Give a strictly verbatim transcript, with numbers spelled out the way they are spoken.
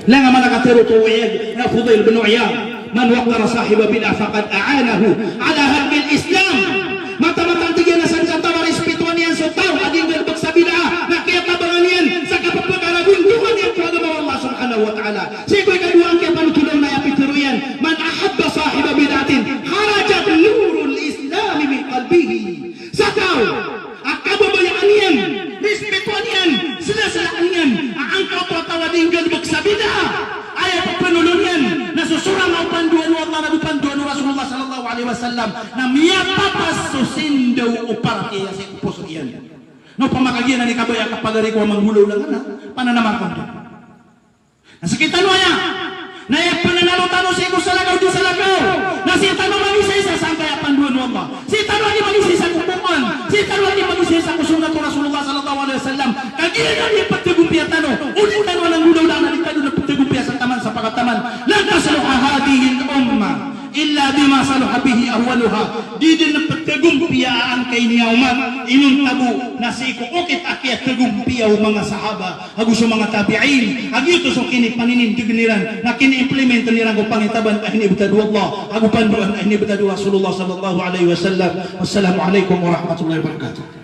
Langon a katharo oto o Iyad, na Fudail bin Iyad, "Man waqqara sahiba bid'ah faqad a'anahu ala hadmil Islam." Mataan, mataan, tig iyan, a sadn sa taw a rispitoan iyan so taw a di nggalbk sa bid'ah, na kiyatabangan iyan sa kapphakaragontoman iyan ko agama o Allah subhanahu wa ta'ala. Sii ko ikadowa a kiyapanothol on na aya pitharo iyan, "Man ahabba sahiba bid'atin kharajat nurul Islami min qalbihi." Sa taw a kababayaan iyan, rispitoan iyan, slaslaan iyan a angkoto a taw a di nggalbk sa bid'ah, aya pphanothol iyan na so sorang a opandoan o Allah, na opandoan o Rasulullah sallallahu alaihi wasallam, na miyapapas so sindaw o paratiyaya sii ko poso iyan. Na opama ka giyanan i kabaya a kapagari ko a manggolawla ngka na pananaman ka on. Na sii tano aya, na aya pananalo tano sii ko salakaw dn salakaw, na sii tano magisaisa sangkaya a pandoan o Allah. Sii tano a di magisaisa ko Qur'an, sii tano a di magisaisa ko sunnat o Rasulullah sallallahu alaihi wasallam. Kagiya na di ptagompiya tano, o di tano a nanggolawla na di tano na ptagompiya sa taman sa pagataman. Lan tasluha hadhihil ummah illa bima salaha bihi awwaluha. Di dn ptagompiya angkaini a umat inonta bo na sii ko okit a kiyatagompiya o manga sahaba ago so manga tabi'in, a giyoto so kinipaninindgn iran, na kini-implement iran ko pangitaban a inibtad o Allah, ago pandoan a inibtad o Rasulullah sallallahu alaihi wasallam. Wassalamu alaikum warahmatullahi wabarakatuh.